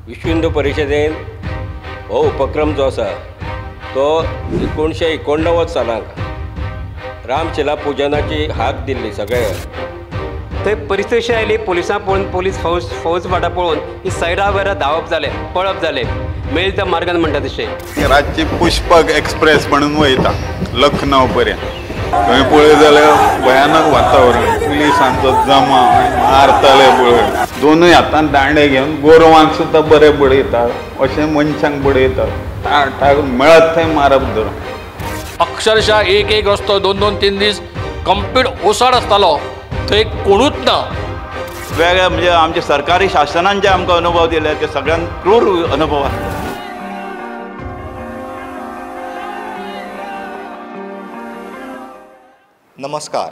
विश्व हिंदू परिशदेन हो उपक्रम जो आसा तो 1989 सालाक रामशिला पुजनाची हाक दिल्ली सगळे. थंय परिस्थिती अशी आयली, पोलिसां पळोवन, पोलीस फौज फौज फाटा पळोवन ही सायडा वयरा धांवप जालें, पळप जालें, मेळटा त्या मार्गान म्हणटा तशें. रातची पुष्पक एक्सप्रेस म्हणून वयता लखनौ पर्यंत, थंय पळय जाल्यार भयानक वातावरण, पुलिसांचो जमा मारताले पळय, दोनूय हातान दांडे घेवन गोरवांक सुद्दां बरे बडयतात, अशें मनशांक बडयतात, टाक मेळत थंय मारप धरून. अक्षरशः एक एक रस्तो 2 2 3 दीस कंप्लीट ओसाड आसतालो, थंय कोणूच ना. वेगळे म्हणजे आमच्या सरकारी शासनान जे आमकां अनुभव दिले ते सगळ्यांत क्रूर अनुभव आसता. नमस्कार,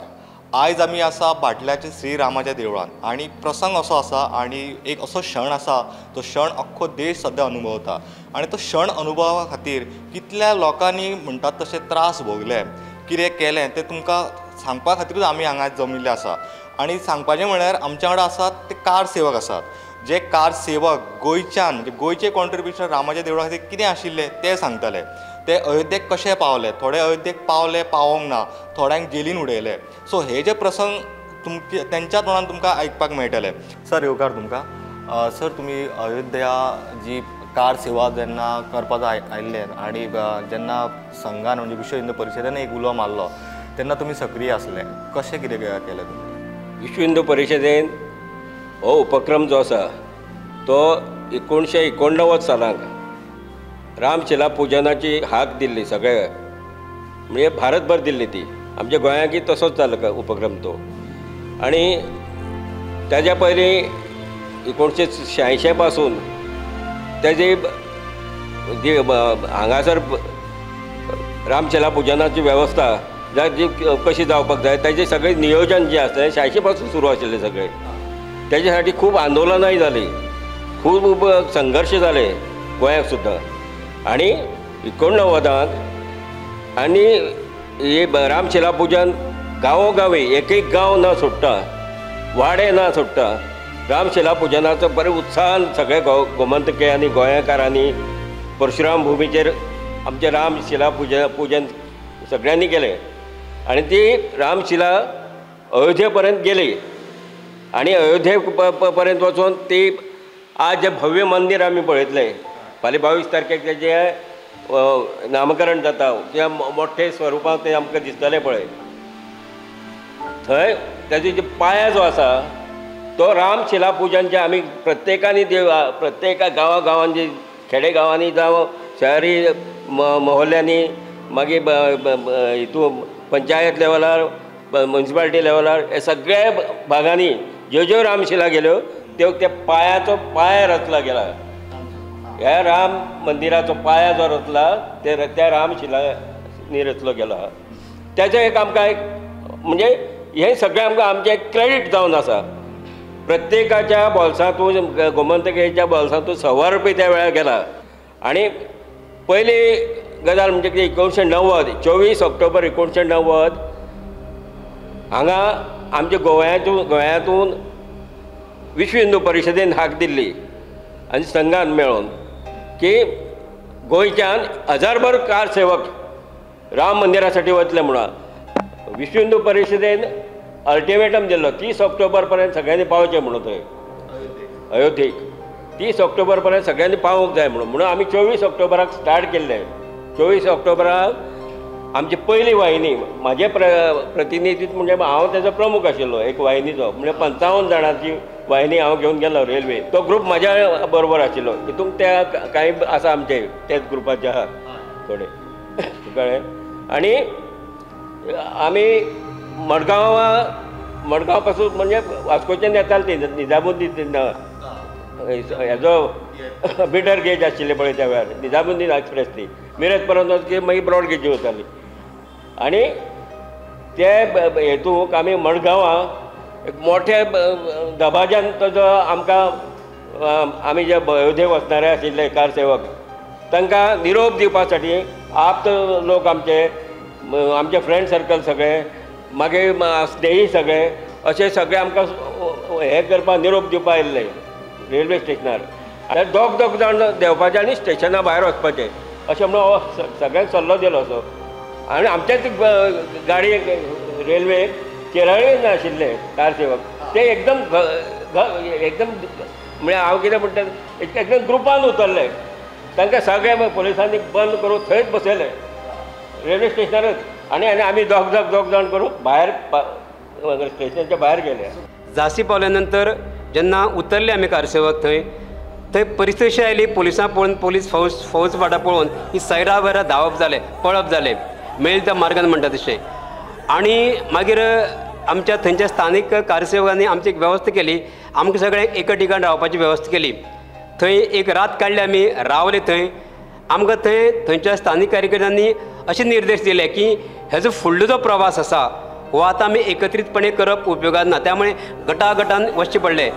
आयज आमी आसा बाटल्याच्या श्रीरामाच्या देवळान आनी प्रसंग असो आसा आनी एक असो क्षण आसा, तो क्षण अख्खो देश सद्या अनुभवता आनी तो क्षण अनुभवा खातीर कितल्या लोकांनी म्हणटात तशे त्रास भोगले, कितें केलें तें तुमकां सांगपा खातीरूच आमी हांगा जमिल्ले आसा. आनी सांगपाचें म्हळ्यार आमच्या वांगडा आसात ते कार सेवक आसात, जे कार सेवक गोंयच्यान म्हणजे गोंयचें कॉन्ट्रिब्युशन रामाच्या देवळा खातीर कितें आशिल्लें तें सांगताले. ते अयोध्येक कशे पावले, थोडे अयोध्येक पावले पावोंक ना, थोड्यांक जेलीन उडयले. सो हे जे प्रसंग तुमचे तेंच्या तोंडान तुमकां आयकपाक मेळटले. सर येवकार तुमकां. सर, तुमी अयोध्या जी कार सेवा जेन्ना करपाक आयिल्ले आनी जेन्ना संघान म्हणजे विश्व हिंदू परिशदेन एक उलो मारलो तेन्ना तुमी सक्रीय आसले, कशें कितें केलें तुमी? विश्व हिंदू परिशदेन हो उपक्रम जो आसा तो 1989 सालाक रामशिला पुजनाची हाक दिल्ली सगळे, म्हणजे भारतभर दिल्ली ती. आमच्या गोंयांकय तसोच जालो उपक्रम तो. आनी ताज्या पयलीं 1986 पासून तेजी जी हांगासर रामशिला पुजनाची वेवस्था जी कशी जावपाक जाय ताजें सगळें नियोजन जें आसलें 86 पासून सुरू आशिल्लें सगळें. तेजे साठी खूब आंदोलनांय जालीं, खूब संघर्श जाले गोंयाक सुद्दां. आनी 89 आनी हे रामशिला पुजन गांवोगांवी एक एक गांव ना सोडटा, वाडे ना सोडटा रामशिला पुजनाचो बरे उत्साहान सगळे गोमंतके आनी गोंयकारांनी परशुराम भुमीचेर आमचें रामशिला पुजन सगळ्यांनी केलें आनी ती रामशिला अयोध्ये पर्यंत गेली आनी अयोध्ये पर्यंत वचून ती आज जें भव्य मंदीर आमी पळयतलें फाल्यां 22 तारखेक तेजें नामकरण जाता, त्या मोठे स्वरुपांत तें आमकां दिसतलें पळय. थंय तेजो जे पाया जो आसा तो रामशिला पुजन जे आमी प्रत्येकानी देव प्रत्येका गांवा गांवांनी जे खेडे गांवांनी जावं शहरी मोहल्ल्यांनी मागीर हितून पंचायत लेवलार म्युनिसिपालिटी लेवलार हे सगळ्या भागांनी ज्यो ज्यो रामशिला गेल्यो त्यो त्या पायाचो पाया रचला गेला. ह्या राम मंदिराचो पाया जो रचला ते त्या रामशिलांनी रचलो गेला. तेजें एक आमकां एक म्हणजे हें सगळें आमकां आमचें एक क्रेडीट जावन आसा. प्रत्येकाच्या बोल्सांतून गोमंतकेच्या बोल्सांतून 1.25 रुपया त्या वेळार गेला. आनी पयली गजाल म्हणजे कितें 1990 24 ऑक्टोबर 1990 हांगा आमच्या गोंयांतून विश्व हिंदू परिशदेन हाक दिल्ली आनी संघान मेळोवन की गोंयच्यान 1000 कार सेवक राम मंदिरासाठी वतले म्हणून. विश्व हिंदू परिशदेन अल्टिमेटम दिल्लो 30 ऑक्टोबर पर्यंत सगळ्यांनी पावचें म्हणून थंय अयोध्येक 30 ऑक्टोबर पर्यंत सगळ्यांनी पावूंक जाय म्हणून. म्हणून आमी 24 ऑक्टोबराक स्टार्ट केल्लें. 24 ऑक्टोबराक आमची पयली वाहिनी, म्हाजें प्रतिनिधित्व म्हणजे हांव तेजो प्रमुख आशिल्लो एक वाहिनीचो, म्हणजे 55 जाणांची वाहिनी हांव घेवन गेलो रेल्वे. तो ग्रूप म्हाज्या बरोबर आशिल्लो, हितून त्या कांय आसा आमचे त्याच ग्रुपाचे आहा थोडे, कळ्ळें. आनी आमी मडगांव मडगांव पासून म्हणजे वास्कोच्यान येताले ती निजामुद्दीन हेजो मिटर गेज आशिल्ले पळय त्या वेळार निजामुद्दीन एक्सप्रेस ती मिरज पर्यंत वचकी मागीर ब्रॉड गेजी वताली. आनी ते हेतूक आमी मडगांवां एक मोठ्या दबाज्यान तो जो आमकां आमी जे अयोध्ये वचणारे आशिल्ले कार सेवक तांकां निरोप दिवपा साठी आप्त लोक आमचे आमचे फ्रेंड सर्कल सगळे मागीर स्नेही सगळे अशे सगळे आमकां हें करपाक निरोप दिवपा आयिल्ले रेल्वे स्टेशनार. आनी दोग दोग जाण देंवपाचें आनी स्टेशना भायर वचपाचें अशें म्हणून हो सगळ्यांक सल्लो दिलो असो. आनी आमच्याच गाडयेक रेल्वेक केरळीय नाशिल्ले कारसेवक, ते एकदम एकदम म्हळ्यार हांव कितें म्हणटा एकदम ग्रुपान उतरले. तांकां सगळे पोलिसांनी बंद करून थंयच बसयले रेल्वे स्टेशनारच. आनी आनी आमी दोग दोग दोग जाण करून भायर स्टेशनाच्या भायर गेले. झांसी पावल्या नंतर जेन्ना उतरले आमी कारसेवक थंय थंय परिस्थिती अशी आयली, पोलिसां पळोवन पोलीस फौज फौज फाटा पळोवन ही सैरा वैरा धांवप जालें, पळप जालें, मेळटा त्या मार्गान म्हणटा तशें. आनी मागीर आमच्या थंयच्या स्थानीक कारसेवकांनी आमची एक वेवस्था केली, आमकां सगळ्यांक एका ठिकाण रावपाची वेवस्था केली. थंय एक रात काडली आमी, रावले थंय. आमकां थंय थंयच्या स्थानीक कार्यकर्त्यांनी अशे निर्देश दिले की हेजो फुडलो जो प्रवास आसा हो आतां आमी एकत्रीतपणे करप उपयोगाक ना, त्यामुळे गटागटान वचचें पडलें.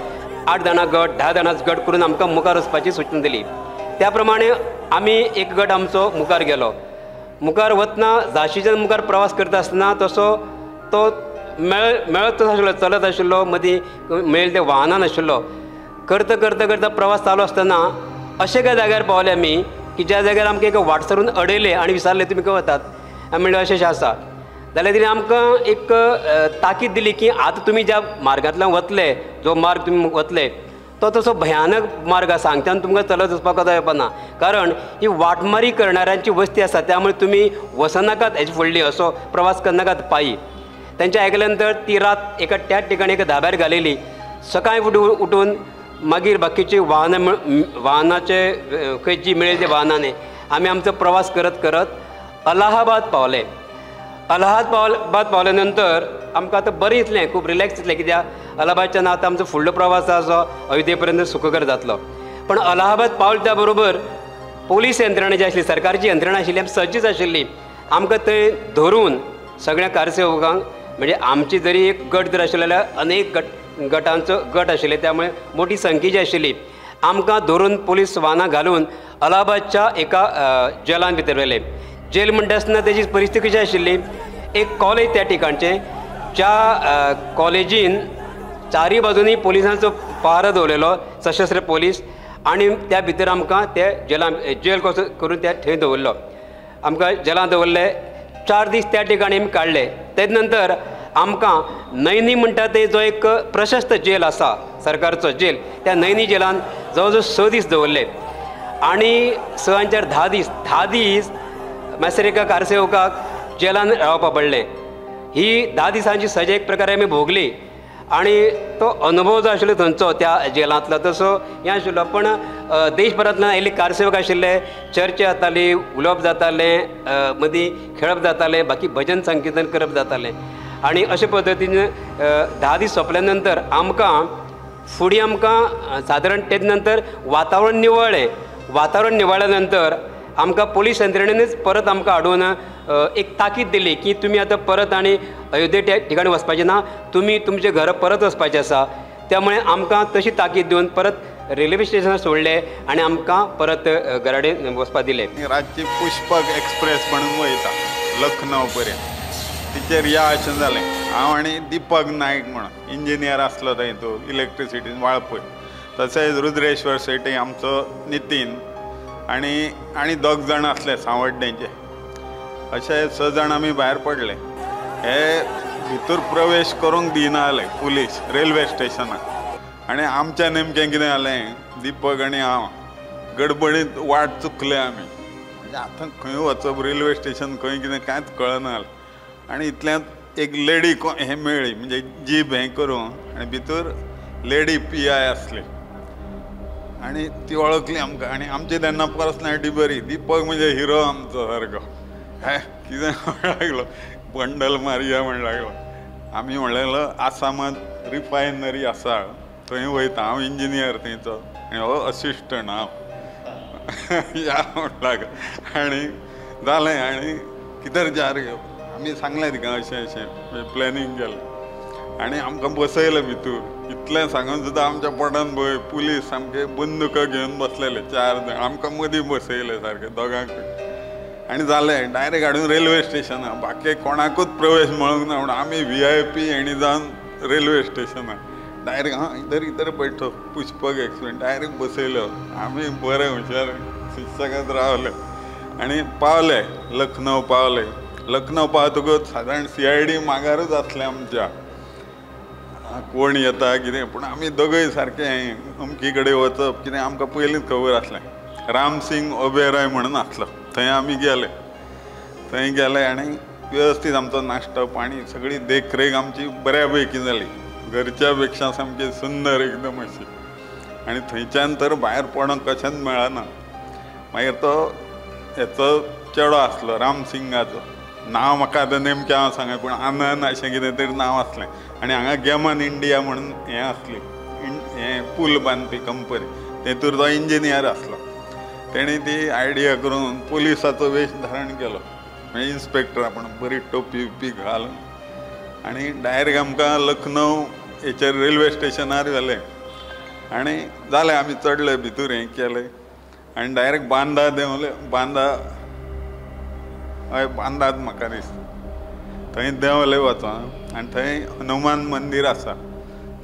8 जाणां गट, 10 जाणां गट करून आमकां मुखार वचपाची सूचना दिली. त्या प्रमाणे आमी एक गट आमचो मुखार गेलो. मुखार वतना झांशीच्यान मुखार प्रवास करता आसतना तसो तो मेळत आशिल्लो, चलत आशिल्लो, मदीं मेळिल्ले ते वाहनां नाशिल्लो. करता करता करता प्रवास चालू आसतना अशें एका जाग्यार पावले आमी की ज्या जाग्यार आमकां एका वाटसरून अडयले आनी विचारलें तुमी खंय वतात, आमी म्हणलें अशें अशें आसा. जाल्यार तिणें आमकां एक ताकीद दिली की आतां तुमी ज्या मार्गांतल्यान वतले, जो मार्ग तुमी वतले तो तसो भयानक मार्ग आसा, हांगच्यान तुमकां चलत वचपाक जावपा ना, कारण ही वाटमारी करणाऱ्यांची वस्ती आसा, त्यामुळे तुमी वचनाकात हेजे फुडली, असो प्रवास करनाकात पायी. तेंच्या आयकल्या नंतर ती रात एका त्याच ठिकाणी एका धाब्यार घालयली. सकाळीं उठून मागीर बाकीची वाहनां वाहनाचे खंय जी मेळ्ळी त्या वाहनांनी आमी आमचो प्रवास करत करत अलाहाबाद पावले. अलाहाबाद पावल्या नंतर आमकां आतां बरें दिसलें, खूब रिलॅक्स दिसलें, कित्याक अलाहाबादच्यान आतां आमचो फुडलो प्रवास आसा अयोध्ये पर्यंत सुखकर जातलो. पण अलाहाबाद पावले त्या बरोबर पोलीस यंत्रणा जी आशिल्ली, सरकारची यंत्रणा आशिल्ली, आमी सज्जच आशिल्ली. आमकां थंय धरून सगळ्या कारसेवकांक, म्हणजे आमची जरी एक गट जर आशिल्लो जाल्यार अनेक गटांचो गट आशिल्ले, त्यामुळे मोठी संख्या जी आशिल्ली आमकां धरून पोलीस वाहनां घालून अलाहाबादच्या एका जेलान भितर व्हेले. जेल म्हणटा आसतना तेजी परिस्थिती कशी आशिल्ली, एक कॉलेज त्या ठिकाणचें, ज्या कॉलेजीन चारी बाजूनी पोलिसांचो पहारो दवरलेलो, सशस्त्र पोलीस, आनी त्या भितर आमकां ते जेलान जेल कसो करून त्या थंय दवरलो. आमकां जेलान दवरले, 4 दीस त्या ठिकाणी आमी काडले. तेज नंतर आमकां नैनी म्हणटा ते जो एक प्रशस्त जेल आसा, सरकारचो जेल, त्या नैनी जेलान जवळ जवळ 6 दीस दवरले. आनी 6 आनी 4 10 दीस, 10 दीस मातसर एका कारसेवकाक जेलान रावपा पडलें. ही 10 दिसांची सजा एक प्रकारे आमी भोगली आनी तो अनुभव जो आशिल्लो थंयचो त्या जेलांतलो तसो हें आशिल्लो. पण देशभरांतल्यान आयिल्ले कारसेवक आशिल्ले, चर्चा जाताली, उलोवप जातालें, मदीं खेळप जातालें, बाकी भजन संकीर्तन करप जातालें. आनी अशे पद्दतीन 10 दीस सोंपल्या नंतर आमकां फुडें आमकां सादारण तेज नंतर वातावरण निवळ्ळें. वातावरण निवळ्ळ्या नंतर आमकां पोलीस यंत्रणेनच परत आमकां हाडून एक ताकीद दिली की तुमी आतां परत आनी अयोध्ये त्या ठिकाणी वचपाचें ना, तुमी तुमचे घर परत वचपाचें आसा. त्यामुळे आमकां तशी ताकीद दिवन परत रेल्वे स्टेशनार सोडले आनी आमकां परत घराडेन वचपाक दिलें. रातची पुष्पक एक्सप्रेस म्हणून वयता लखनौ पर्यंत, तिचेर या अशें जालें. हांव आनी दीपक नायक म्हणून इंजिनियर आसलो थंय, तो इलेक्ट्रिसिटीन वाळपय, तशेंच रुद्रेश्वर शेटी आमचो नितीन आनी आनी 2 जाण आसले सांवड्डेंचे, अशे 6 जाण आमी भायर पडले. हे भितर प्रवेश करूंक दिना जाले पुलीस रेल्वे स्टेशनाक. आनी आमचें नेमकें कितें जालें, दीपक आनी हांव गडबडींत वाट चुकले आमी, म्हणजे आतां खंय वचप, रेल्वे स्टेशन खंय कितें कांयच कळना जालें. आनी इतल्यांत एक लेडी हें मेळ्ळी, म्हणजे जीप हें करून, आनी भितर लेडी PI आसली आनी ती वळखली आमकां. आनी आमची तेन्ना पर्सनॅलिटी बरी, दीपक म्हणजे हिरो आमचो सारको, हे कितें म्हण लागलो, बंडल मारया म्हण लागलो. आमी म्हणलें लागलो आसामांत रिफायनरी आसा थंय वयता, हांव इंजिनियर थंयचो आनी हो असिस्टंट हांव या म्हण लागलो. आनी जालें, आनी किधर जा रे हो, आमी सांगलें तिका अशें अशें प्लॅनिंग केलें आनी आमकां बसयलें भितूर. इतलें सांगून सुद्दां आमच्या पोटान भंय, पुलीस सामके बंदुकां घेवन बसलेले 4 जाण, आमकां मदीं बसयले सारके दोगांकूय. आनी जालें, डायरेक्ट हाडून रेल्वे स्टेशनार, बाकी कोणाकूच प्रवेश मेळूंक ना, म्हणून आमी VIP हेणी जावन रेल्वे स्टेशनार डायरेक्ट हां इधर इधर बैठो पुष्पक एक्सप्रेस डायरेक्ट बसयलो. आमी बरें हुशार शिक्षकात रावले आनी पावले लखनौ पावले. लखनौ पावतकूच सादारण CID मागारूच आसलें आमच्या, कोण येता कितें, पूण आमी दोगूय सारकें अमकी कडेन वचप कितें आमकां पयलींच खबर आसलें. रामसिंग ओबेरॉय म्हणून आसलो थंय आमी गेले. थंय गेले आनी वेवस्थीत आमचो नाश्तो पाणी सगळी देखरेख आमची बऱ्या पैकी जाली, घरच्या पेक्षा सामकी सुंदर एकदम अशी. आनी थंयच्यान तर भायर पडोंक कशेंच मेळना. मागीर तो हेचो चेडो आसलो रामसिंगाचो, नांव म्हाका आतां नेमकें हांव सांगना पूण आनंद अशें कितें तरी नांव आसलें. आनी हांगा गेमन इंडिया म्हणून हें आसली हें पूल बांदपी कंपनी, तेतूर तो इंजिनियर आसलो. तेणी ती आयडिया करून पुलिसाचो वेश धारण केलो, म्हणजे इन्स्पेक्टर आपण बरी टोपी बिपी घालून आनी डायरेक्ट आमकां लखनौ हेचेर रेल्वे स्टेशनार व्हेलें. आनी जालें आमी चडले भितर हें केलें आनी डायरेक्ट बांदा देंवले. बांदा हय बांदात म्हाका दिसता थंय देंवले वचोन आनी थंय हनुमान मंदीर आसा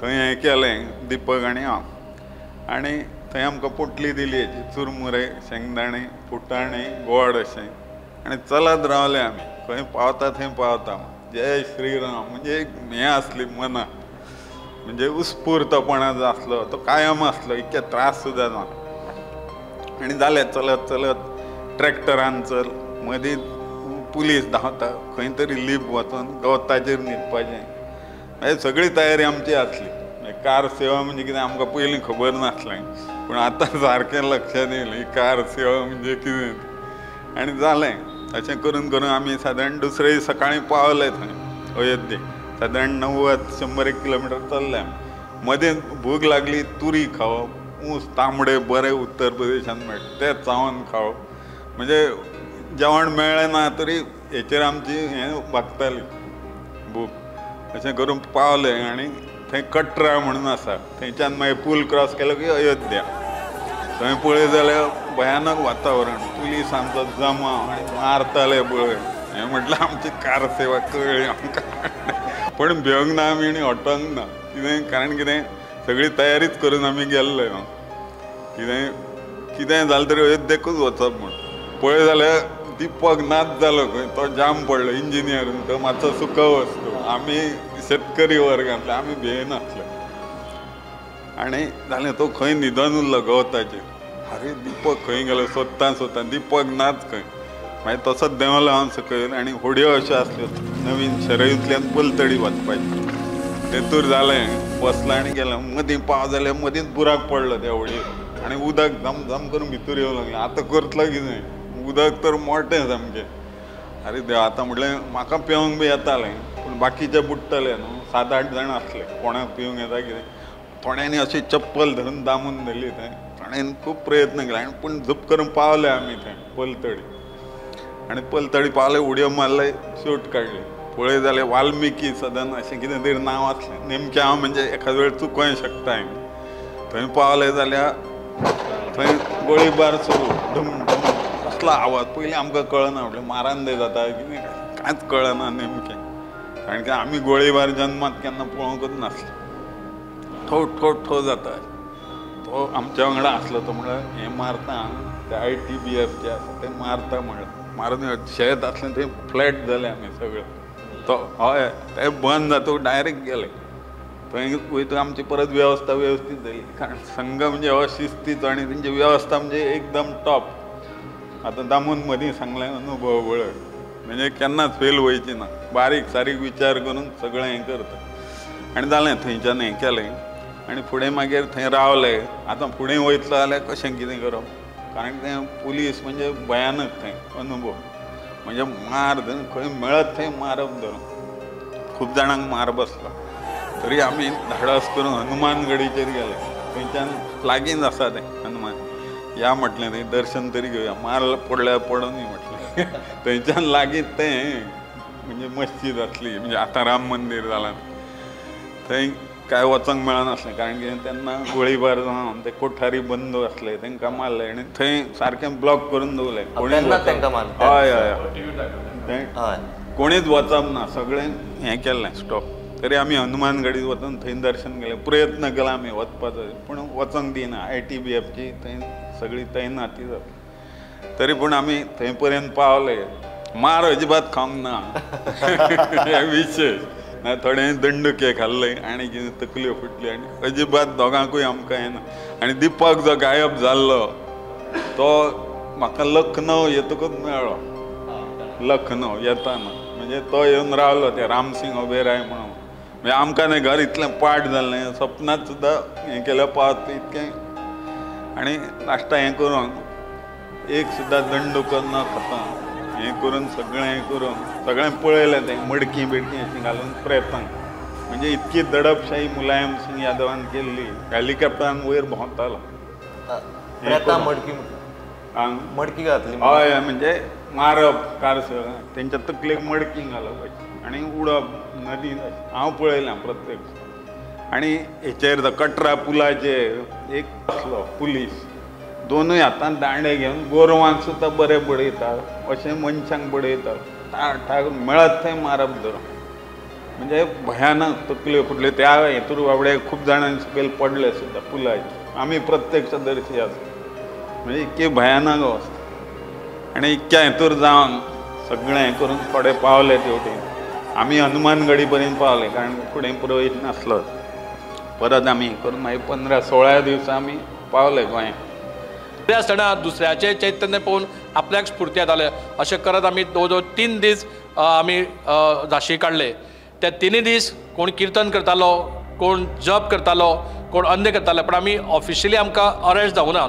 थंय हें केलें दीपक आनी हांव. आनी थंय आमकां पोटली दिली हेची चुरमुरे शेंगदाणे फुटाणे गोड अशें. आनी चलत रावले आमी खंय पावता थंय पावता. जय श्रीराम म्हणजे एक हें आसली मनाक, म्हणजे उत्स्फूर्तपणा जो आसलो तो कायम आसलो, इतके त्रास सुद्दां ना. आनी जालें चलत चलत ट्रॅक्टरान चल, मदीं पुलीस धांवता, खंय तरी लीप वचून गवताचेर न्हिदपाचें, म्हणजे सगळी तयारी आमची आसली. कार सेवा म्हणजे कितें आमकां पयलीं खबर नासलें, पूण आतां सारकें लक्षांत येयलें कार सेवा म्हणजे कितें. आनी जालें अशें करून करून आमी सादारण दुसरे सकाळीं पावले थंय अयोध्ये. सादारण 90-100 किलोमिटर चल्ले आमी. मदीं भूक लागली, तुरी खावप, ऊस तांबडे बरे उत्तर प्रदेशांत मेळटा ते चावन खावप, म्हणजे जेवण मेळ्ळें ना तरी हेचेर आमची हें भागताली भूक. अशें करून पावले आनी थंय कटरा म्हणून आसा थंयच्यान मागीर पूल क्रॉस केलो की अयोध्या. थंय पळय जाल्यार भयानक वातावरण, पुलिसांचो जमाव आनी मारताले पळय. हें म्हटल्यार आमची कार सेवा कळ्ळी आमकां, पूण भिवंक ना आमी आनी हटोंक ना कितें, कारण कितें सगळी तयारीच करून आमी गेल्ले. कितें कितें जालें तरी अयोध्येकूच वचप म्हूण. पळय जाल्यार दीपक नाच जालो खंय, तो जाम पडलो इंजिनियर, तो मातसो सुको वस्तू, आमी शेतकरी वर्गांतले आमी भियेनासले. आनी जालें तो खंय न्हिदोन उरलो गवताचेर. अरे दीपक खंय गेलो सोदता सोदता दीपक नाच खंय. मागीर तसोच देंवलो हांव सकयल आनी होडयो अश्यो आसल्यो नवीन शरयूंतल्यान पलतडी वचपाची, तेतूर जालें बसलो आनी गेलो. मदीं पाव जाल्यार मदींच बुराक पडलो त्या होडयेक आनी उदक झम झम करून भितर येवंक लागलें. आतां करतलो कितें, उदक तर मोटें सामकें. अरे देव आतां म्हटलें म्हाका पेवंक बी येतालें पूण बाकीचे बुडटले न्हू, 7-8 जाण आसले, कोणाक पिवंक येता कितें. थोड्यांनी अशी चप्पल धरून दामून धरली थंय, थोड्यांनी खूब प्रयत्न केले आनी पूण झूप करून पावले आमी थंय पलतडी. आनी पलतडी पावले, उडयो मारले, शूट काडली. पळय जाल्यार वाल्मिकी सदन अशें कितें तरी नांव आसलें, नेमकें हांव म्हणजे एखाद वेळ चुकोय शकता. थंय पावले जाल्यार थंय गोळीबार सुरू, ढम ढम कसलो आवाज. पयलीं आमकां कळना म्हटलें मारांदे जाता कितें, कांयच कळना नेमकें, कारण की आमी गोळीबार जन्मांत केन्ना पळोवंकूच नासले. ठो ठो ठो जाता. तो आमच्या वांगडा आसलो तो म्हणल्यार हें मारता ते ITBF जे आसा ते मारता म्हणल्यार मारून शेत आसलें थंय फ्लॅट जालें आमी सगळे. तो हय ते बंद जाता डायरेक्ट गेले थंय वयता. आमची परत वेवस्था वेवस्थीत जाली, कारण संघ म्हणजे हो शिस्तीचो आनी तेंची वेवस्था म्हणजे एकदम टॉप. आतां दामून मदीं सांगलें अनुभव पळय, म्हणजे केन्नाच फेल वयची ना, बारीक सारीक विचार करून सगळें हें करता. आनी जालें थंयच्यान हें केलें आनी फुडें मागीर थंय रावले. आतां फुडें वयतलो जाल्यार कशें कितें करप, कारण तें पुलीस म्हणजे भयानक थंय अनुभव, म्हणजे मार धरून खंय मेळत थंय मारप धरून खूब जाणांक मार बसलो. तरी आमी धाडस करून हनुमानगडीचेर गेले, थंयच्यान लागींच आसा तें हनुमान, या म्हटलें थंय दर्शन तरी घेवया, मार पडल्यार पडोनी म्हटलें. थंयच्यान लागींच तें म्हणजे मस्जिद आसली, म्हणजे आतां राम मंदीर जालां थंय काय वचोंक मेळनासलें, कारण कितें तेन्ना गोळीबार जावन ते कोठारी बंद आसले, तांकां मारले आनी थंय सारकें ब्लॉक करून दवरलें. हय हय, थंय कोणीच वचप ना, सगळें हें केल्लें स्टॉप. तरी आमी हनुमानगडीत वचून थंय दर्शन केलें. प्रयत्न केला आमी वचपाचो पूण वचोंक दिना. ITBFची थंय सगळी तैनाती जाता. तरी पूण आमी थंय पर्यंत पावले. मार अजिबात खावंक ना हें विशेश ना. थोडे दंडुके खाल्ले आनी कितें तकल्यो फुटल्यो आनी अजिबात दोगांकूय आमकां येना. आनी दीपक जो गायब जाल्लो तो म्हाका लखनौ येतकूच मेळ्ळो. लखनौ येताना म्हणजे तो येवन रावलो ते रामसिंग ओबेराय म्हणून. म्हणजे आमकां न्ही घर इतलें पाट जाल्लें सपनांत सुद्दां हें केलें पावत इतकें. आनी लास्टा हें करून एक सुद्दां दंडुको न खाता हें करून सगळें हें करून सगळें पळयलें तें मडकी बिडकी अशीं घालून प्रेतांक. म्हणजे इतकी दडपशाही मुलायम सिंग यादवान केल्ली. हेलिकॉप्टरान वयर भोंवतालो. मडकी मडकी घातली. हय म्हणजे मारप कारसेवक तेंच्या तकलेक मडकी घालप आनी उडप नदीन. हांव पळयलां प्रत्यक्ष. आनी हेचेर कटरा पुलाचेर एक आसलो पुलीस दोनूय हातान दांडे घेवन गोरवांक सुद्दां बरें बडयता अशें मनशांक बडयता ठाक मेळत थंय मारप धरून. म्हणजे भयानक तकल्यो फुटल्यो. त्या हेतूर बाबडे खूब जाणांक सकयल पडले सुद्दां पुलाचेर. आमी प्रत्यक्षदर्शी आसा. म्हणजे इतकी भयानक अवस्था. आनी इतक्या हेतूर जावन सगळें हें करून थोडे पावले तेवटेन. आमी हनुमानगडी पर्यंत पावले कारण फुडें प्रवेश नासलो. परत आमी हें करून मागीर 15-16 दिवसा आमी पावले गोंयांत. ते आसतना दुसऱ्याचें चैतन्य पळोवन आपल्याक स्फूर्ती येतालें. अशें करत आमी जवळ जवळ 3 दीस आमी झांशी काडले. ते 3 दीस कोण किर्तन करतालो, कोण जप करतालो, कोण अन्य करताले, पण आमी ऑफिशियली आमकां अरेस्ट जावना.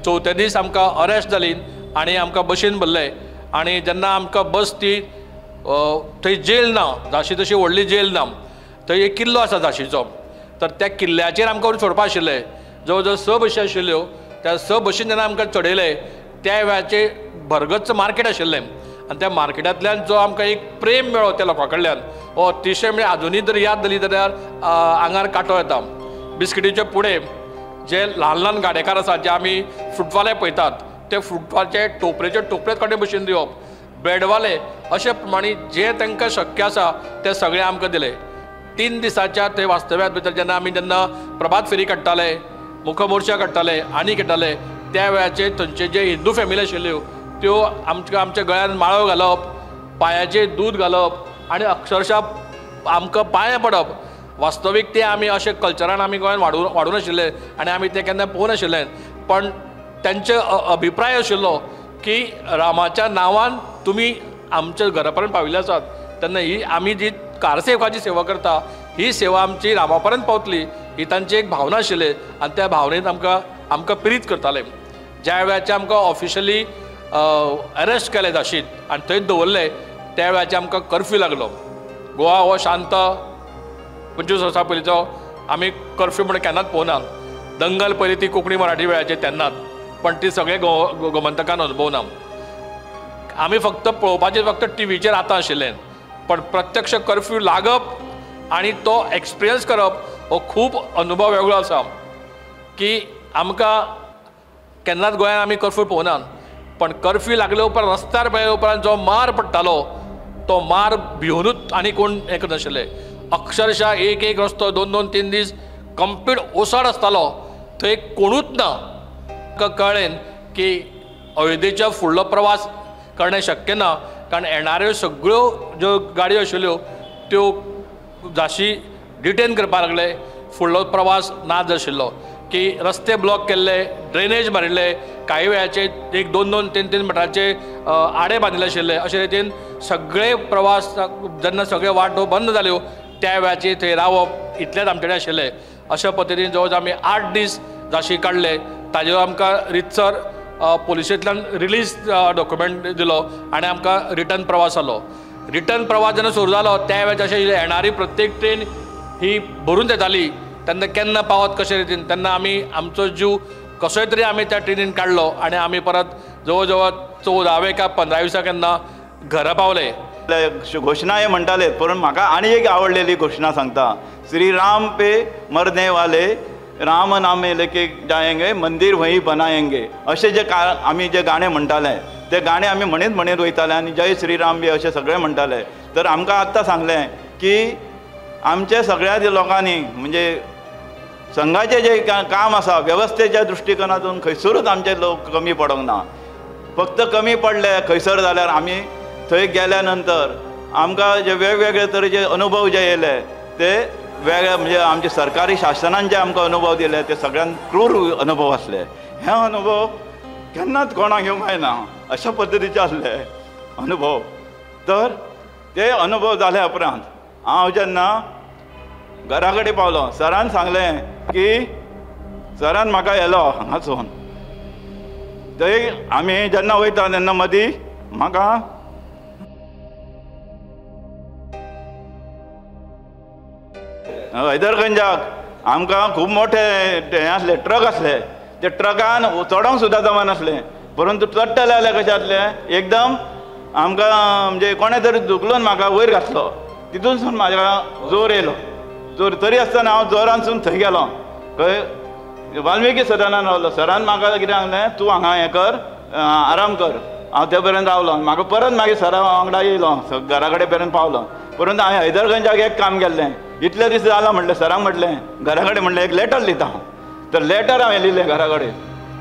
चवथ्या दीस आमकां अरेस्ट जाली आनी आमकां बशीन भरले. आनी जेन्ना आमकां बस ती थंय जेल ना, झांशी तशी व्हडली जेल ना, थंय एक किल्लो आसा झांशीचो, तर त्या किल्ल्याचेर आमकां व्हरून सोडपा आशिल्लें. जवळ जवळ 6 बशी आशिल्ल्यो. त्या 6 बशीन जेन्ना आमकां चडयले त्या वेळाचेर भरगच्च मार्केट आशिल्लें आनी त्या मार्केटांतल्यान जो आमकां एक प्रेम मेळ्ळो त्या लोकां कडल्यान हो अतिशय म्हणजे आजुनूय जर याद जाली जाल्यार आंगार कांटो येता. बिस्किटीचे पुडे जे ल्हान ल्हान गाडेकार आसात जे आमी फ्रुटवाले पळयतात ते फ्रुटवाचे टोपरेचे टोपरेच काडून बशीन दिवप, ब्रेडवाले, अशे प्रमाणे जे तांकां शक्य आसा ते सगळें आमकां दिलें. 3 दिसाच्या ते वास्तव्यात भितर जेन्ना आमी जेन्ना प्रभात फेरी काडटाले, मुखमोर्चा काडटाले आनी खेळटाले त्या वेळाचेर थंयचे जे हिंदू फॅमिली आशिल्ल्यो त्यो आमच्या आमच्या गळ्यान माळो घालप, पांयाचेर दूद घालप आनी अक्षरशः आमकां पांयां पडप. वास्तवीक ते आमी अशें कल्चरान आमी गोंयान वाडून आशिल्ले आनी आमी तें केन्ना पळोवं नाशिल्लें. पण तांचे अभिप्राय आशिल्लो की रामाच्या नांवान तुमी आमच्या घरा पर्यंत पाविल्ले आसात तेन्ना ही आमी जी कारसेवकाची सेवा करता ही सेवा आमची रामा पर्यंत पावतली ही तांची एक भावना आशिल्ली आनी त्या भावनेन आमकां आमकां प्रेरीत करताले. ज्या वेळाचेर आमकां ऑफिशियली अरेस्ट केले झांशीत आनी थंय दवरले त्या वेळाचेर आमकां कर्फ्यू लागलो. गोवा हो शांत 25 वर्सां पयलींचो आमी कर्फ्यू म्हणून केन्नाच पळोवना. दंगल पयली ती कोंकणी मराठी वेळाचेर तेन्नाच, पण ती सगळे गोमंतकान अनुभवना. आमी फक्त पळोवपाचें फक्त टिवीचेर आतां आशिल्लें, पण प्रत्यक्ष कर्फ्यू लागप आनी तो एक्सपिरियन्स करप हो खूब अनुभव वेगळो आसा की आमकां केन्नाच गोंयांत आमी कर्फ्यू पळोवना. पण कर्फ्यू लागले उपरांत रस्त्यार पळयल्या उपरांत जो मार पडटालो तो मार भिवनूच आनी कोण हें करनाशिल्ले. अक्षरशः एक एक रस्तो 2-2, 3 दीस कंप्लीट ओसाड आसतालो, थंय कोणूच ना. कळ्ळें की अयोध्येच्या फुडलो प्रवास करणें शक्य ना, कारण येणाऱ्यो सगळ्यो ज्यो गाडयो आशिल्ल्यो त्यो झांशी डिटेन करपाक लागले. फुडलो प्रवास ना आशिल्लो की रस्ते ब्लॉक केल्ले, ड्रेनेज मारिल्ले, कांय वेळाचे 1, 2, 2, 3, 3 मिटराचे आडे बांदिल्ले आशिल्ले. अशे रितीन सगळे प्रवास जेन्ना सगळे वाटो बंद जाल्यो त्या वेळाचेर थंय रावप इतलेंच आमचे कडेन आशिल्लें. अशा पद्दतीन जवळ जवळ आमी 8 दीस झांशी काडले. ताजेर आमकां रितसर पोलिसेंतल्यान रिलीज डॉक्युमेंट दिलो आनी आमकां रिटर्न प्रवास जालो. रिटर्न प्रवास जेन्ना सुरू जालो त्या वेळार अशें येणारी प्रत्येक ट्रेन ही भरून येताली तेन्ना केन्ना पावत कशे रितीन तेन्ना आमी आमचो जीव कसोय तरी आमी त्या ट्रेनीन काडलो आनी आमी परत जवळ जवळ 14व्या काय 15व्या दिसा केन्ना घरा पावले. घोशणा हे म्हणटाले, पण म्हाका आनी एक आवडलेली घोशणा सांगता. श्री राम पे मरने वाले राम नामे लेके जाएंगे मंदिर वही बनाएंगे, अशें जे आमी जे गाणें म्हणटाले ते गाणें आमी म्हणीत म्हणीत वयताले आनी जय श्रीराम बी अशें सगळें म्हणटाले. तर आमकां आत्तां सांगलें की आमच्या सगळ्या लोकांनी म्हणजे संघाचें जें काम आसा वेवस्थेच्या दृश्टिकोनातून खंयसरूच आमचे लोक कमी पडोंक ना. फक्त कमी पडले खंयसर जाल्यार आमी थंय गेल्या नंतर आमकां जे वेगवेगळे तरेचे अनुभव जे येयले ते वेगळे म्हणजे आमचे सरकारी शासनान जे आमकां अनुभव दिले ते सगळ्यांत क्रूर अनुभव आसले. हे अनुभव केन्नाच कोणाक येवंक जायना अशा पद्दतीचे आसले अनुभव. तर ते अनुभव जाल्या उपरांत हांव जेन्ना घरा कडेन पावलो सरान सांगलें की सरान म्हाका येलो हांगासून थंय आमी जेन्ना वयता तेन्ना मदीं म्हाका हैदरगंजाक आमकां खूब मोठे हें आसले ट्रक आसले ते ट्रकान चडोंक सुद्दां जमनासलें परंतु चडटले जाल्यार कशें जातलें एकदम आमकां म्हणजे कोणें तरी धुकलून म्हाका वयर घातलो तितूनसून म्हाज्या जोर येयलो. जोर तरी आसतना हांव जोरानसून थंय गेलो खंय वाल्मिकी सदनान रावलो. सरान म्हाका कितें सांगलें तूं हांगा हें कर आराम कर. हांव ते पर्यंत रावलो म्हाका परत मागीर सरा वांगडा येयलो घरा कडेन पर्यंत पावलो. परंतु हांवें हैदरगंजाक एक काम केल्लें इतले दीस जाला म्हणलें सरांक म्हटलें घरा कडेन म्हणलें एक लेटर दिता हांव तर लेटर हांवें लियलें घरा कडेन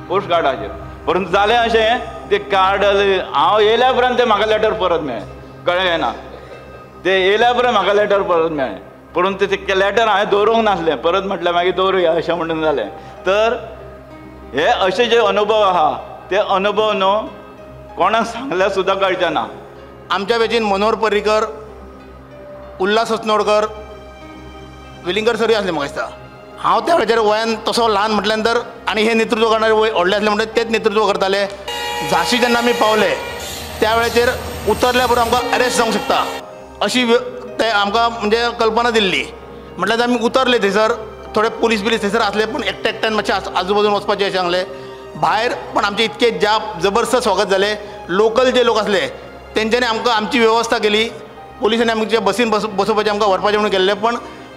पोस्ट कार्डाचेर. परंतु जालें अशें तें कार्ड हांव येयल्या उपरांत तें म्हाका लेटर परत मेळ्ळें. कळ्ळें काय ना तें येयल्या उपरांत म्हाका लेटर परत मेळ्ळें परंतु तें लेटर हांवें दवरूंक नासलें परत म्हटलें मागीर दवरुया अशें म्हणून जालें. तर हे अशे जे अनुभव आहा ते अनुभव न्हू कोणाक सांगल्यार सुद्दां कळचें ना. आमच्या बेजीन मनोहर पर्रीकर, उल्हास अस्नोडकर, वेलिंगकर सरूय आसले म्हाका दिसता. हांव त्या वेळाचेर वयान तसो ल्हान म्हटल्या नंतर आनी हे नेतृत्व करणारे वय व्हडले आसले म्हणटकीर तेच नेतृत्व करताले. झांशी जेन्ना आमी पावले त्या वेळाचेर उतरल्या बरोबर आमकां अरेस्ट जावंक शकता अशी ते आमकां म्हणजे कल्पना दिल्ली. म्हटल्यार आमी उतरले थंयसर थोडे पुलीस बिलीस थंयसर आसले पूण एकट्या एकट्यान मातशें आजूबाजून वचपाचें अशें सांगलें भायर. पण आमचें इतकें ज्या जबरदस्त स्वागत जालें. लोकल जे लोक आसले तेंच्यांनी आमकां आमची वेवस्था केली. पुलिसांनी आमच्या बसीन बसोवपाचें आमकां व्हरपाचें म्हणून केल्लें पण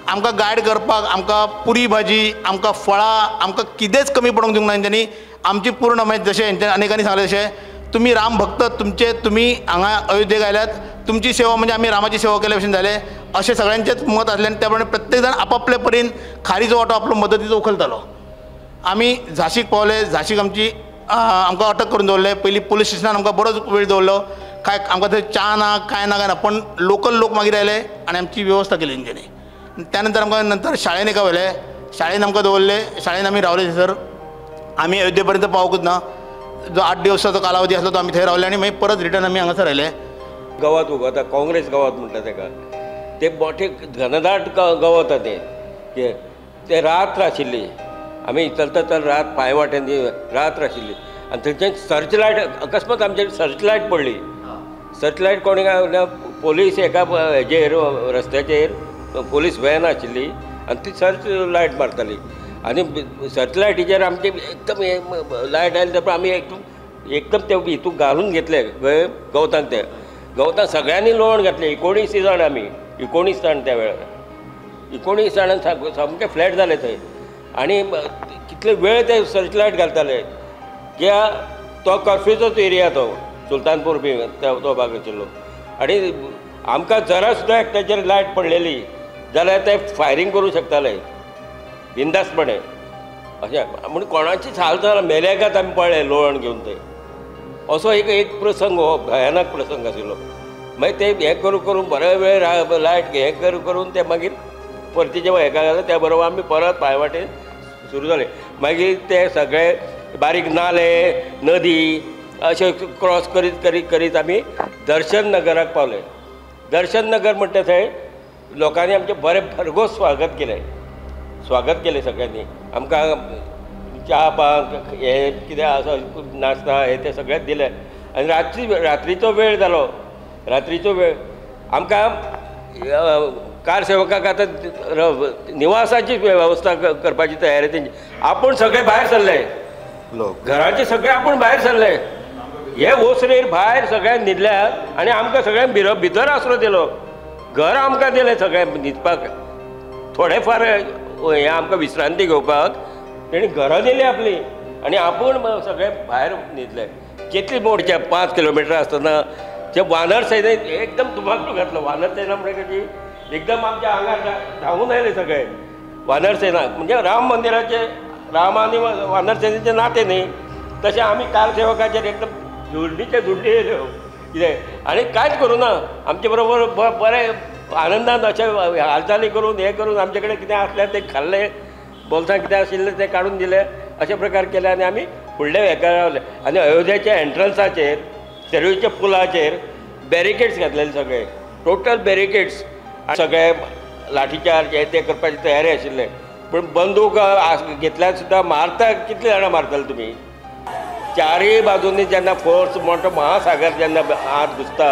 आमकां गायड करपाक आमकां पुरी भाजी आमकां फळां आमकां कितेंच कमी पडूंक दिवंक ना तेंच्यांनी. आमची पूर्ण मागीर जशें हेंच्यांनी अनेकांनी सांगलें तशें तुमी राम भक्त तुमचे तुमी हांगा अयोध्येक आयल्यात तुमची सेवा म्हणजे आमी रामाची सेवा केल्या भशेन जालें अशें सगळ्यांचेंच मत आसलें. आनी त्या प्रमाणे प्रत्येक जाण आपापले परीन खारीचो वांटो आपलो मदतीचो उखलतालो. आमी झांशीक पावले. झांशीक आमची आमकां अटक करून दवरले. पयलीं पुलीस स्टेशनान आमकां बरोच वेळ दवरलो. काय आमकां थंय च्या ना काय ना काय ना पण लोकल लोक मागीर आयले आनी आमची वेवस्था केली तेंच्यांनी. त्यानंतर आमकां नंतर शाळेन एका व्हेले शाळेन आमकां दवरले. शाळेन आमी रावले थंयसर. आमी अयोध्ये पर्यंत पावूंकच ना. जो 8 दिवसाचो कालावधी आसलो तो आमी थंय रावले आनी मागीर परत रिटर्न आमी हांगासर आयले. गवत उगवता काँग्रेस गवत म्हणटा ताका ते मोठे घनदाट गवत तें ते रात्र आशिल्ली आमी चलता चल रात पांय वाटेन रात्र आशिल्ली आनी थंयच्यान सर्च लायट अकस्मात आमचेर सर्च लायट पडली. सर्च लायट कोणी काय पोलीस एका हेजेर रस्त्याचेर पोलीस व्हॅन आशिल्ली आनी ती सर्च लायट मारताली आनी सर्च लायटीचेर आमचे एकदम लायट आयली तेन्ना आमी एकदम एकदम ते हितून घालून घेतले गवतान ते गवतान सगळ्यांनी लोण घातले. 19 जाण आमी 19 जाण त्या वेळार 19 जाणां सामके फ्लॅट जाले थंय आनी कितले वेळ ते सर्च लायट घालताले. कित्याक तो कर्फ्यूचोच एरिया तो सुलतानपूर बी तो भाग आशिल्लो आनी आमकां जरा सुद्दां एकट्याचेर लायट पडलेली जाल्यार ते फायरींग करूं शकताले बिंदासपणे अशें म्हूण कोणाची हाल जाला मेल्याकात आमी पळ्ळे लोळण घेवन ते असो एक एक प्रसंग हो भयानक प्रसंग आशिल्लो. मागीर ते हें करून करून बरो वेळ लायट हें करून करून ते मागीर परतीचे हेका जालें त्या बरोबर आमी परत पांय वाटेन सुरू जाले. मागीर ते सगळे बारीक नाले नदी अशें क्रॉस करीत करीत करीत आमी दर्शन नगराक पावले. दर्शन नगर म्हणटा थंय लोकांनी आमचें बरें भरघोस स्वागत केलें. स्वागत केलें सगळ्यांनी आमकां च्या पान हें कितें आसा नाश्ता हें तें सगळें दिलें. आनी रात्रीचो वेळ जालो. रात्रीचो वेळ आमकां कार सेवकाक आतां निवासाची वेवस्था करपाची तयारी तेंची. आपूण सगळे भायर सरले घराचे सगळे आपूण भायर सरले हे ओसरेर भायर सगळ्यांक न्हिदल्यात आनी आमकां सगळ्यांक भितर आसरो दिलो. घर आमकां दिलें सगळ्यांक न्हिदपाक थोडे फार हें आमकां विश्रांती घेवपाक तेणी घरां दिली आपली आनी आपूण सगळे भायर न्हिदले. कितली मोडचे 5 किलोमिटर आसतना ते वानर सैन्य एकदम धुमाकूळ घातलो. वानर सैन्य म्हणजे कशी एकदम आमच्या आंगार धांवून आयले सगळे वानरसेना. म्हणजे राम मंदिराचे राम आनी वानरसेनेचे नाते न्ही, तशें आमी कारसेवकाचेर एकदम झुंडीचे झुंडी येयल्यो कितें आनी कांयच करूं ना. आमचे बरोबर बरें आनंदान अशें हालचाली करून हें करून आमचे कडेन कितें आसलें तें खाल्लें, बोल्सां कितें आशिल्लें तें काडून दिलें, अशे प्रकार केले आनी आमी फुडले हेका रावले. आनी अयोध्येच्या एंट्रन्साचेर सेरूच्या पुलाचेर बॅरिकेड्स घातलेले सगळे, टोटल बॅरिकेड्स, सगळे लाठीचार्ज हे ते करपाची तयारी आशिल्ले. पूण बंदूक घेतल्यार सुद्दां मारता कितले जाणां मारतले तुमी? चारय बाजूंनी जेन्ना फोर्स मोठो महासागर जेन्ना आत घुसता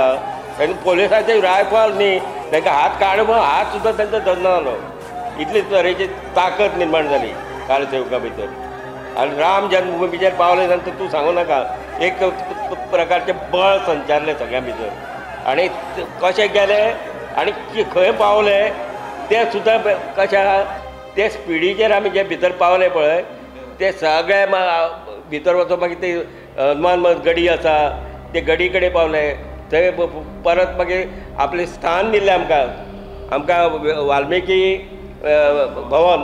तेन्ना पोलिसाचे रायफल न्ही, तांकां हात काड हात सुद्दां तांचो धरना जालो. इतली तरेची ताकद निर्माण जाली कारसेवका भितर. आनी राम जन्मभुमीचेर पावले नंतर तूं सांगू नाका, एक प्रकारचें बळ संचारलें सगळ्यां भितर. आनी कशें गेले आनी खंय पावले ते सुद्दां कशें आहा ते स्पिडीचेर आमी जे भितर पावले पळय ते सगळे भितर वचून मागीर ते हनुमान गडी आसा ते गडी कडेन पावले. थंय परत मागीर आपलें स्थान दिल्लें आमकां, आमकां वाल्मिकी भवन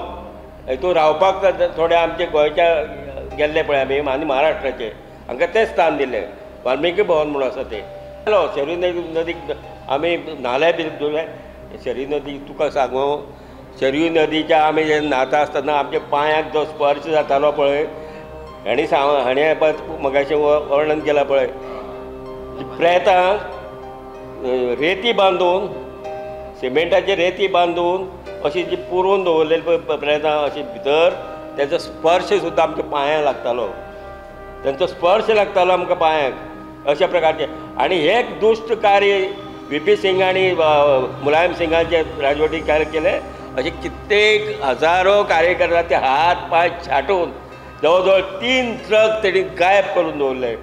हितून रावपाक थोडे आमचे गोंयच्या गेल्ले पळय आमी आनी महाराष्ट्राचे हांकां तें स्थान दिलें, वाल्मिकी भवन म्हणून आसा तें. शरी नदीक आमी न्हाले बी धुले. शरी नदी तुका सांगू, शरयू नदीच्या आमी जेन्ना न्हाता आसतना आमच्या पांयांक जो स्पर्श जातालो पळय, हांणी सांग हाणें मगाशी वर्णन केलां पळय, प्रेतांक रेती बांदून सिमेंटाची रेती बांदून अशी जी पुरोवन दवरलेली पळय प्रेतां अशी भितर, तेजो स्पर्श सुद्दां आमच्या पांयांक लागतालो, तेंचो स्पर्श लागतालो आमकां पांयांक, अशा प्रकारचे. आनी हे दुश्ट कार्य व्ही पी सिंग आनी मुलायम सिंगाचे राजवटी कार्य केले. अशे कित्येक हजारो कार्यकर्त्यांचे हात पांय छाटून जवळ जवळ 3 ट्रक तेणी गायब करून दवरले.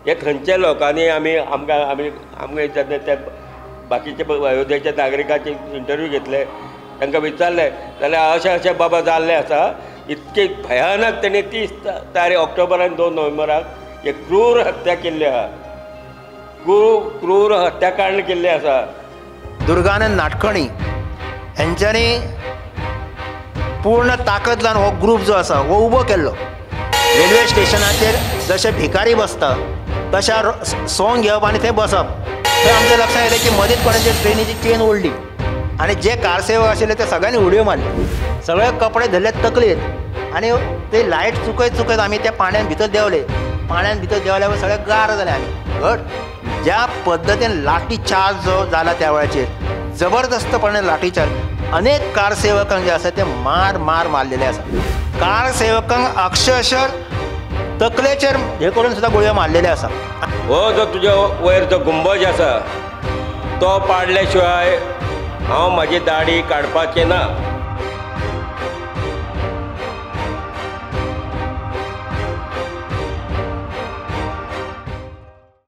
हे थंयच्या लोकांनी आमी आमकां आमी आमकां जेन्ना त्या बाकीचे अयोध्येच्या नागरिकांचे इंटरव्यू घेतले, तांकां विचारलें जाल्यार अशें अशें बाबा जाल्लें आसा, इतके भयानक तेणी 30 तारीख ऑक्टोबर आनी 2 नोव्हेंबराक हे क्रूर हत्या केल्ली आहा, क्रूर हत्याकांड केल्लें आसा. दुर्गानंद नाटकणी हेंच्यांनी पूर्ण ताकद लावन हो ग्रूप जो आसा हो उबो केल्लो. रेल्वे स्टेशनाचेर जशे भिकारी बसता तशा सोंग घेवप आनी थंय बसप. थंय आमच्या लक्षांत येयलें की मदींच कोणाची ट्रेनीची चेन ओडली आनी जे कारसेवक आशिल्ले ते सगळ्यांनी उडयो मारल्यो, सगळे कपडे धरले तकलेर आनी ते लायट चुकयत चुकयत आमी त्या पाण्यान भितर देंवले. पाण्यान भितर देंवल्या सगळे गार जाले आमी घट. ज्या पद्दतीन लाठी चार्ज जो जाला त्या वेळाचेर जबरदस्तपणे लाठी चार्ज, अनेक कारसेवकांक जे आसा ते मार मार मारलेले आसा. कारसेवकांक अक्षरशः तकलेचेर हे करून सुद्दां गुळयो मारलेले आसा. हो जो तुज्या वयर जो गुंबज आसा तो पाडल्या शिवाय हांव म्हाजी दाडी काडपाचें ना.